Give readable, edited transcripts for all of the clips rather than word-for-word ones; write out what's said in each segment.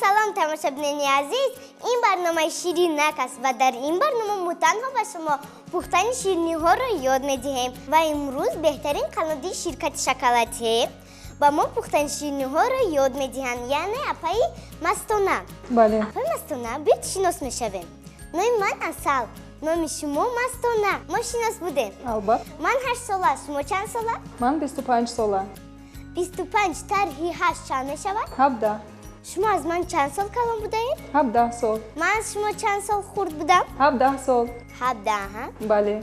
Салом, тамошобинони азиз. Ин барномаи Ширинак аст ва дар ин барнома мо танҳо ба шумо пухтани шириниҳоро ёд медиҳем. Ва имрӯз беҳтарин қаннодии ширкати Шоколате ба мо пухтани шириниҳоро ёд медиҳанд, яъне апаи Мастона. Бале. Апаи Мастона, биёед шинос мешавем. Номи ман Асал, номи шумо Мастона. Мо шинос будем. Албатта. Ман 8 сола, шумо чанд сола? Ман 25 сола. 25 тарҳи 8 чанд мешавад? 17. Шумо аз ман чанд сол калон будаед? 17 сол. Ман аз шумо чанд сол хурд будам? 17 сол. 17, ҳа? Бале.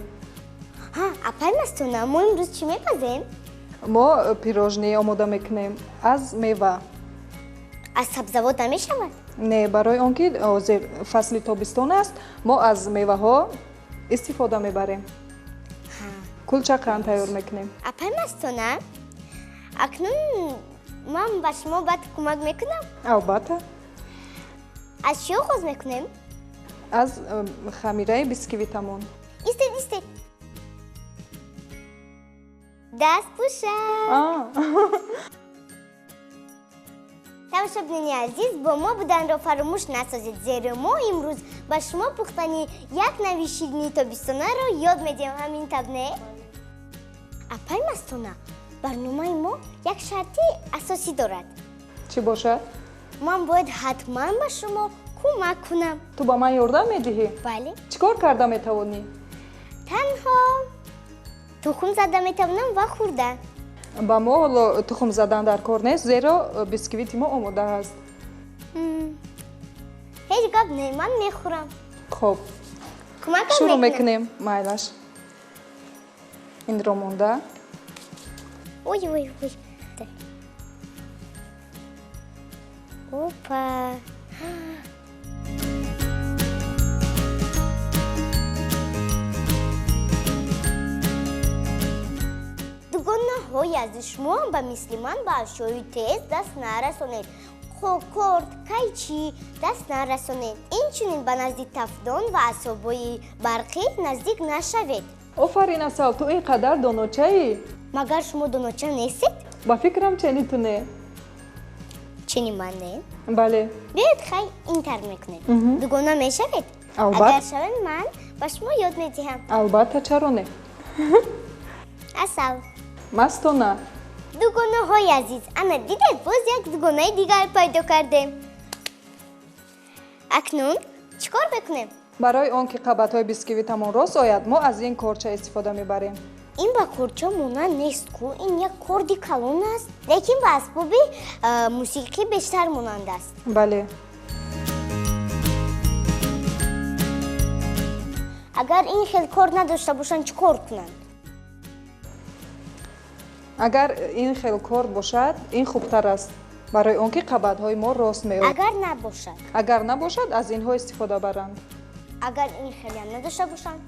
Ҳа, апаи Мастона, мо имрӯз чӣ мепазем? Мо пирожни омода мекунем аз мева. Аз сабзавот намешавад? Не, барои он ки ҳозир фасли тобистон аст, мо аз меваҳо истифода мебарем. Кулча қанд тайёр мекунем. Апаи Мастона, акнун ман ба шумо баъд кӯмак мекунам? Албатта. Аз чӣ оғоз мекунем? Аз хамираи бисквитамон. Истед, истед. Даст пӯша. Тамошобинони азиз, бо мо буданро фаромӯш насозед, зеро мо имрӯз ба шумо пухтани як нави ширинии тобистонаро ёд медиҳем. Ҳамин тавр, не? Апаи Мастона, барномаи мо як шарти асосӣ дорад. Чӣ бошад? Ман бояд ҳатман ба шумо кӯмак кунам. Ту ба ман ёрдам медиҳӣ? Бале. Чӣ кор карда метавонӣ? Танҳо тухм зада метавонам ва хӯрдан. Ба мо ҳоло тухм задан дар кор нест, зеро бисквити мо омода аст. Ҳеҷ гап не, ман мехӯрам. Хоб. Кӯмакам шурӯъ мекунам. Мекунем, майлаш. Инро монда. Ой, ой, ой. Опа. Дугонаҳои азиз, шумо ба мисли ман ба ашёи тез даст нарасонед. Корд, қайчӣ даст нарасонед. Инчунин ба назди тафдон ва асбобҳои барқӣ наздик нашавед. Офарин, Асал, ту ин қадар доночаӣ? Магар шумо доноча нестед? Ба фикрам, чени ту не. Чени ман не? Бале. Биёед, хай, ин тарр мекунем. Дугона мешавед? Албатта. Агар шавед, ман ба шумо ёд медиҳам. Албатта, чаро не? Асал. Мастона. Дугонаҳои азиз, ана дидед, боз як дугонаи дигар пайдо кардем. Акнун чӣ кор мекунем? Барои он ки қабатҳои бисквитамон рост ояд, мо аз ин корча истифода мебарем. Ин ба корча монанд нест ку, ин як корди калон аст, лекин ба асбоби мусиқӣ бештар монанд аст. Бале. Агар ин хел кор надошта бошанд, чӣ кор кунанд? Агар ин хел корд бошад, ин хубтар аст, барои он ки қабатҳои мо рост меояд. Агар набошад? Агар набошад, аз инҳо истифода баранд. Агар ин хелам надошта бошанд?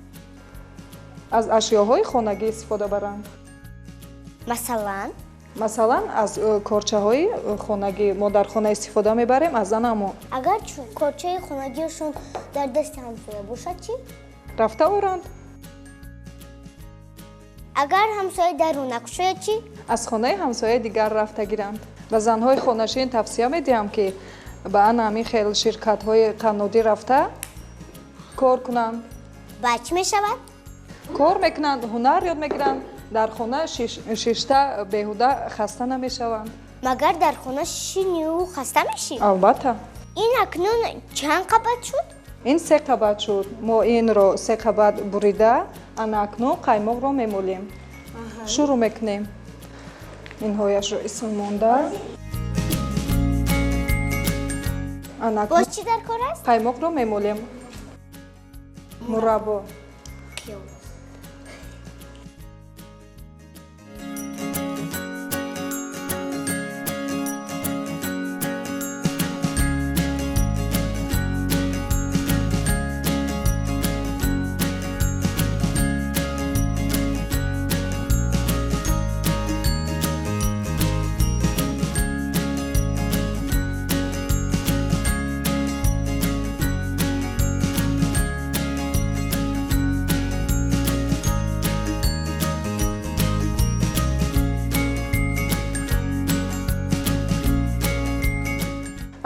Аз ашёҳои хонагӣ истифода баранд. Масалан? Масалан, аз корчаҳои хонагӣ мо дар хона истифода мебарем, аз анамо. Агар корчаи хонагиашон дар дасти ҳамсоя бошад, чӣ? Рафта оранд. Агар ҳамсоя дару накушояд, чӣ? Аз хонаи ҳамсояи дигар рафта гиранд. Ба занҳои хонашин тавсия медиҳам, ки ба ана ҳамин хел ширкатҳои қаннодӣ рафта кор кунанд. Баъд чӣ мешавад? Кор мекунанд, ҳунар ёд мегиранд, дар хона шишта беҳуда хаста намешаванд. Магар дар хона шишинию хаста мешӣ? Албатта. Ин акнун чанд қабат шуд? Ин се қабат шуд. Мо инро се қабат бурида, ана акнун қаймоқро мемолем. Шурӯъ мекунем. Инҳояшро исм монда. Ана акнун Боз чӣ дар кор аст? Қаймоқро мемолем. Мураббо.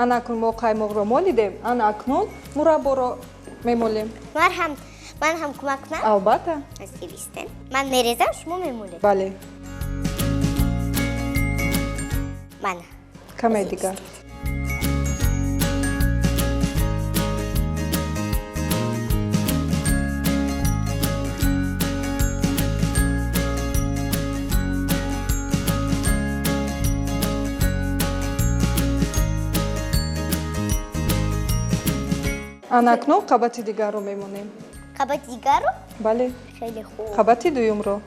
Ана акнун мо қаймоқро молидем, ана акнун мурабборо мемолем. Ман ҳам кӯмак кунам? Албатта. Ман мерезам, шумо мемолед. Бале. Мана. Каме дигар. Ана акнун қабати дигарро мемонем. Қабати дигарро? Бале. Хеле хуб. Қабати дуюмро.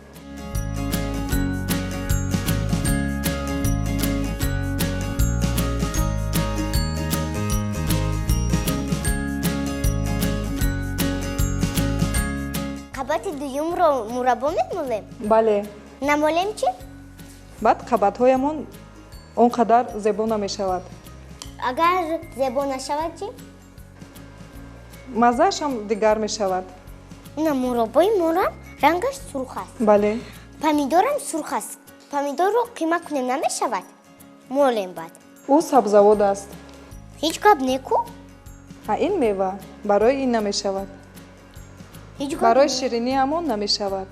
Қабати дуюмро мураббо мемолем? Бале. Намолем чӣ? Баъд қабатҳоямон он қадар зебо намешавад. Агар зебо нашавад чӣ? Маззааш ҳам дигар мешавад. Ина мураббои морам рангаш сурх аст. Бале. Помидорам сурх аст. Помидорро қима кунем намешавад? Молем баъд. Ӯ сабзавот аст. Ҳеҷ гап неку? А ин мева барои ин намешавад. Барои шириниамон намешавад.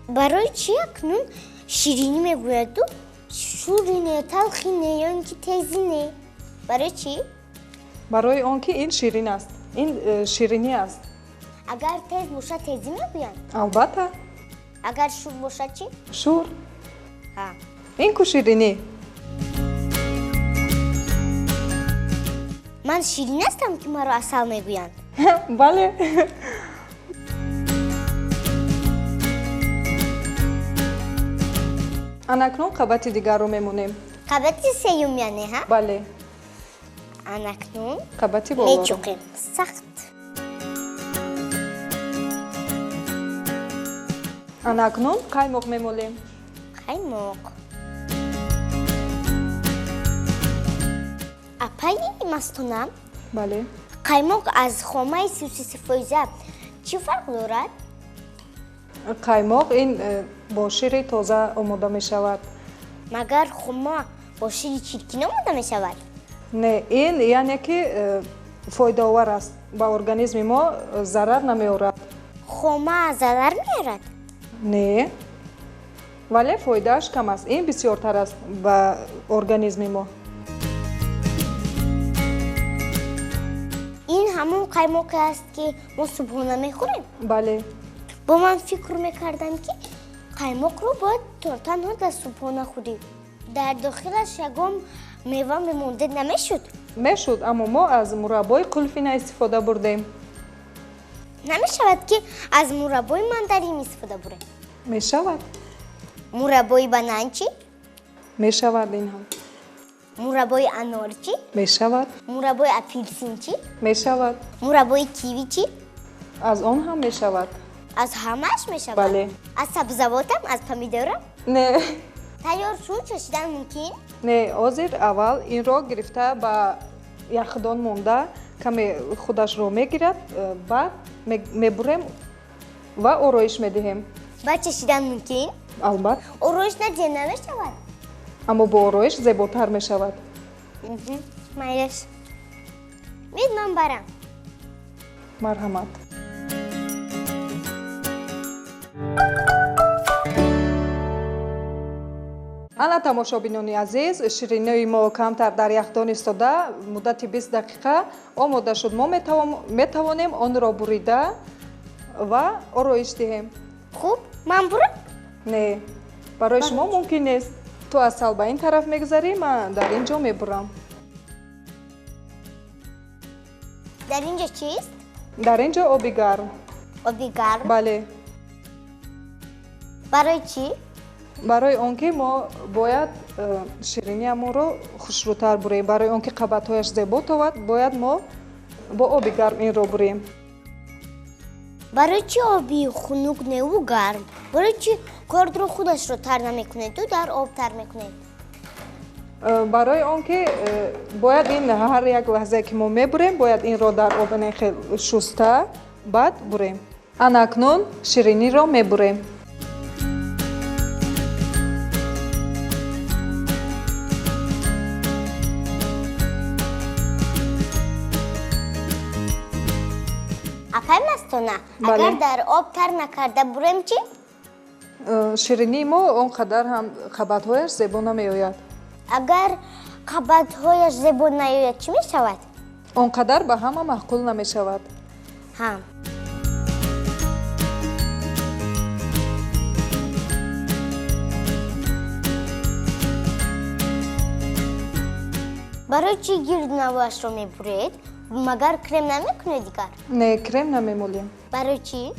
Барои чӣ акнун ширинӣ мегӯяду? Шури не, талхи не, ё ин ки тезӣ не? Барои чӣ? Барои он ки ин ширин аст. Ин ширинӣ аст. Агар тез бошад тезӣ мегӯянд? Албатта. Агар шур бошад чӣ? Шур. Ҳа. Ин ку ширинӣ. Ман ширин ҳастам ки маро асал мегӯянд? Бале. Ана акнун қабати дигарро мемонем. Қабати сеюм яъне, ҳа? Бале. Ана акнун қабати болоро мечуқем. Сахт. Ана акнун қаймоқ мемолем. Қаймоқ. Апаи Мастона? Бале. Қаймоқ аз хомаи 33% чӣ фарқ дорад? Қаймоқ ин бо шири тоза омода мешавад. Магар хома бо шири чиркин омода мешавад? Не, ин яъне ки фоидаовар аст. Ба организми мо зарар намеорад. Хома зарар меорад? Не, вале фоидааш кам аст. Ин бисёртар аст ба организми мо. Ин ҳамон қаймоқе аст ки мо субҳона мехӯрем? Бале. Бо ман фикр мекардам ки қаймоқро бояд танҳо дар субҳона хӯрӣ. Дар дохилаш ягон мева мемонда намешуд? Мешуд, аммо мо аз мураббои қулфина истифода бурдем. Намешавад ки аз мураббои мандарин истифода бурем? Мешавад. Мураббои банан чӣ? Мешавад ин ҳам. Мураббои анор чӣ? Мешавад. Мураббои апелсин чӣ? Мешавад. Мураббои киви чӣ? Аз он ҳам мешавад. Аз ҳамааш мешавад? Бале. Аз сабзавотам, аз помидорам? Не. Тайёр шуд, чашидан мумкин? Не, ҳозир аввал инро гирифта ба яхдон монда, каме худашро мегирад, баъд мебурем ва ороиш медиҳем. Баъд чашидан мумкин? Албатта. Ороиш надиҳем намешавад? Аммо бо ороиш зеботар мешавад. Майлаш. Бид ман барам. Марҳамат. Ана тамошобинони азиз, ширинои мо камтар дар яхдон истода муддати 20 дақиқа омода шуд. Мо метавонем онро бурида ва ороиш диҳем. Хуб, ман бурам? Не, барои шумо мумкин нест. Ту асал ба ин тараф мегузарӣ, ман дар ин ҷо мебурам. Дар ин ҷо чист? Дар ин ҷо оби гарм. Оби гарм? Бале. Барои чӣ? Барои он ки мо бояд шириниамонро хушрӯтар бурем. Барои он ки қабатҳояш зебо товад, бояд мо бо оби гарм инро бурем. Барои чӣ оби хунук неву гарм? Барои чӣ кордро худашро тар намекунеду дар об тар мекунед? Барои он ки бояд ин ҳар як лаҳзае ки мо мебурем, бояд инро дар об хел шуста, баъд бурем. Ана акнун шириниро мебурем. Мастона, агар дар об тар накарда бурем чӣ? Ширинии мо он қадар ҳам қабатҳояш зебо намеояд. Агар қабатҳояш зебо наояд, чӣ мешавад? Он қадар ба ҳама маъқул намешавад. Ҳа. Барои чӣ гирд навоашро мебуред? Магар крем намекунед дигар? Не, крем намемолем. Барои чӣ?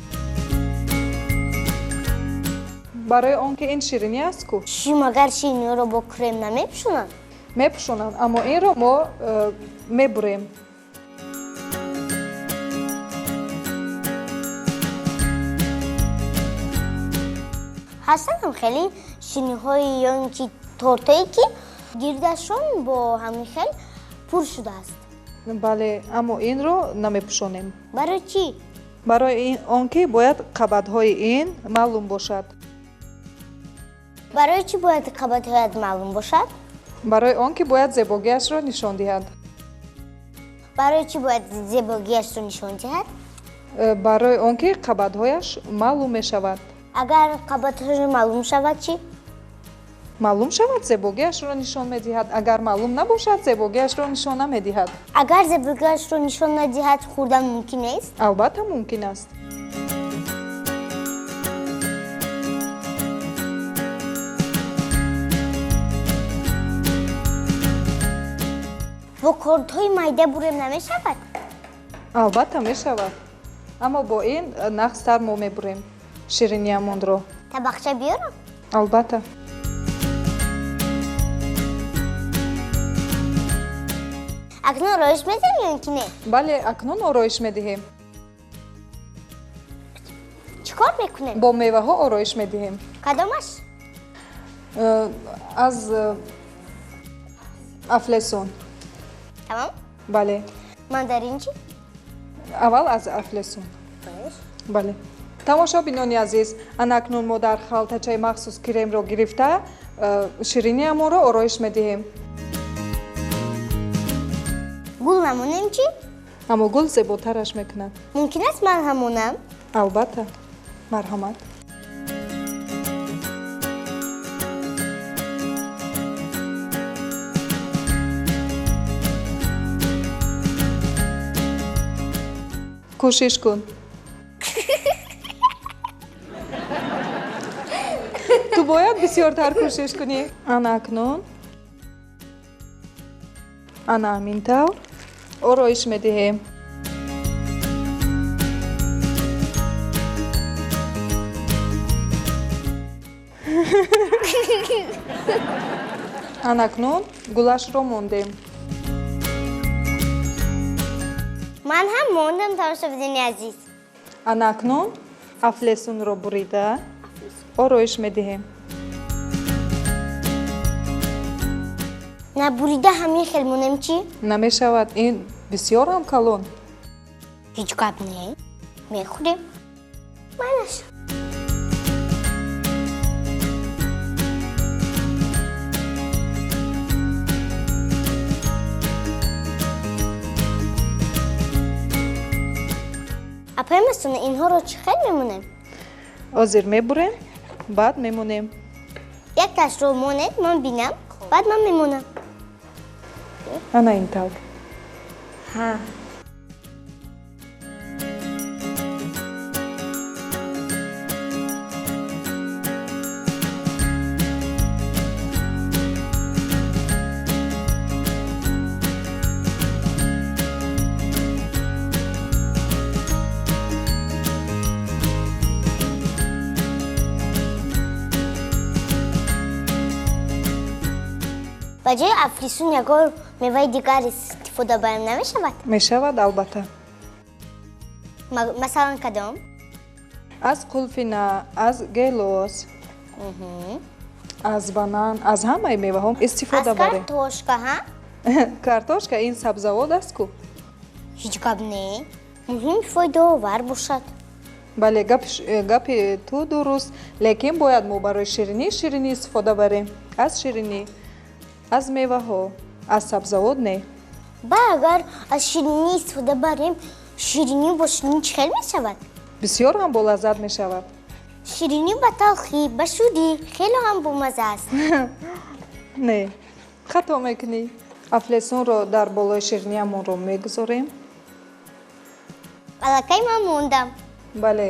Барои он ки ин ширинӣ аст ку. Чӣ, магар шириниро бо крем намепӯшонанд? Мепӯшонанд, аммо инро мо мебурем. Ҳастанд ҳам хеле шириниҳои ё ин ки тортое ки гирдашон бо ҳамин хел пур шудааст. Бале, аммо инро намепӯшонем. Барои чӣ? Барои он ки бояд қабатҳои ин маълум бошад. Барои чӣ бояд қабатҳояд маълум бошад? Барои он ки бояд зебогиашро нишон диҳад. Барои чӣ бояд зебогиашро нишон диҳад? Барои он ки қабатҳояш маълум мешавад. Агар қабатҳояш маълум шавад чӣ? Маълум шавад, зебогиашро нишон медиҳад. Агар маълум набошад, зебогиашро нишон намедиҳад. Агар зебогиашро нишон надиҳад, хӯрдан мумкин нест? Албатта мумкин аст. Бо кордҳои майда бурем намешавад? Албатта мешавад, аммо бо ин нағзтар мо мебурем шириниамонро. Табақча биёрам? Албатта. Акнун ороиш медиҳем ё ин ки не? Бале, акнун ороиш медиҳем. Чӣ кор мекунем? Бо меваҳо ороиш медиҳем. Кадомаш? Аз афлесун. Тамом? Бале. Мандарин чӣ? Аввал аз афлесун. Бале. Тамошобинони азиз, ана акнун мо дар халтачаи махсус кремро гирифта шириниамонро ороиш медиҳем. Гул намонем чӣ? Аммо гул зеботараш мекунад. Мумкин аст ман ҳам монам? Албатта, марҳамат. Кӯшиш кун. Ту бояд бисёртар кӯшиш кунӣ. Ана акнун ана ҳамин тавр ороиш медиҳем. Ана акнун гулашро мондем. Ман ҳам мондам, тамошобинони азиз. Ана акнун афлесунро бурида ороиш медиҳем. Набурида ҳамин хел монем чӣ? Намешавад, ин бисёр ҳам калон. Ҳеҷ гап не, мехӯрем. Манаш. Апаи Мастона, инҳоро чӣ хел мемонем? Ҳозир мебурем, баъд мемонем. Якташро монед, ман бинам, баъд ман мемонам. Ана ин тавр. Ҳа. Ба ҷои афлисун ягон меваи дигар истифода барем намешавад? Мешавад, албатта. Масалан кадом? Аз қулфина, аз гелос, аз банан, аз ҳамаи меваҳо истифода барем. Аз картошка, ҳа? Картошка ин сабзавот аст ку? Ҳеҷ гап не. Муҳим фоидаовар бошад. Бале, гапи ту дуруст, лекин бояд мо барои ширинӣ ширинӣ истифода барем. Аз ширинӣ, аз меваҳо, аз сабзавот не. Ба агар аз ширинӣ истифода барем, Ширинӣ бо ширинӣ чӣ хел мешавад? Бисёр ҳам болаззат мешавад. Ширинӣ ба талхӣ, ба шӯрӣ хеле ҳам бомазза аст. Не, хато мекунӣ. Афлесунро дар болои шириниямонро мегузорем. Аллакай ман мондам. Бале.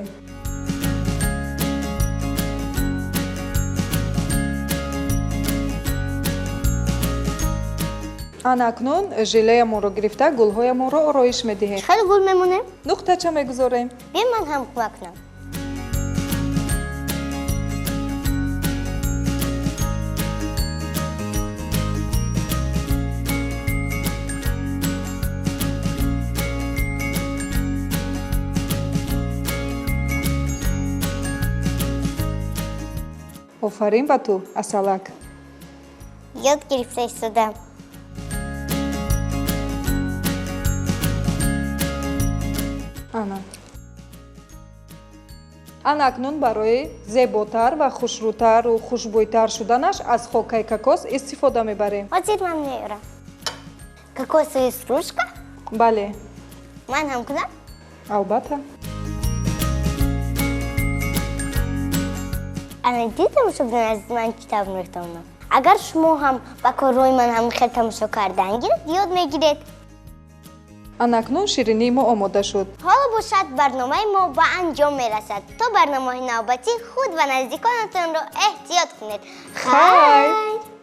Ана акнун желеямонро гирифта гулҳоямонро ороиш медиҳем. Хеле гул мемонем? Нуқтача мегузорем. Бе ман ҳам кӯмак кунам. Офарин ба ту, Асалак. Ёд гирифта истодам. Ана. Ана акнун барои зеботар ва хушрӯтару хушбӯйтар шуданаш аз хокаи кокос истифода мебарем. Ҳозир ман меорам. Кокосовая стружка? Бале. Ман ҳам кунам? Албатта. Ана дидам, тамошобинони азиз, ман чӣ тавр метавонам. Агар шумо ҳам ба корҳои ман ҳам хел тамошо кардан гиред, ёд мегиред. Ана акнун ширинии мо омода шуд. Ҳоло бошад барномаи мо ба анҷом мерасад. То барномаҳои навбатӣ худ ва наздиконатонро эҳтиёт кунед. Хайр!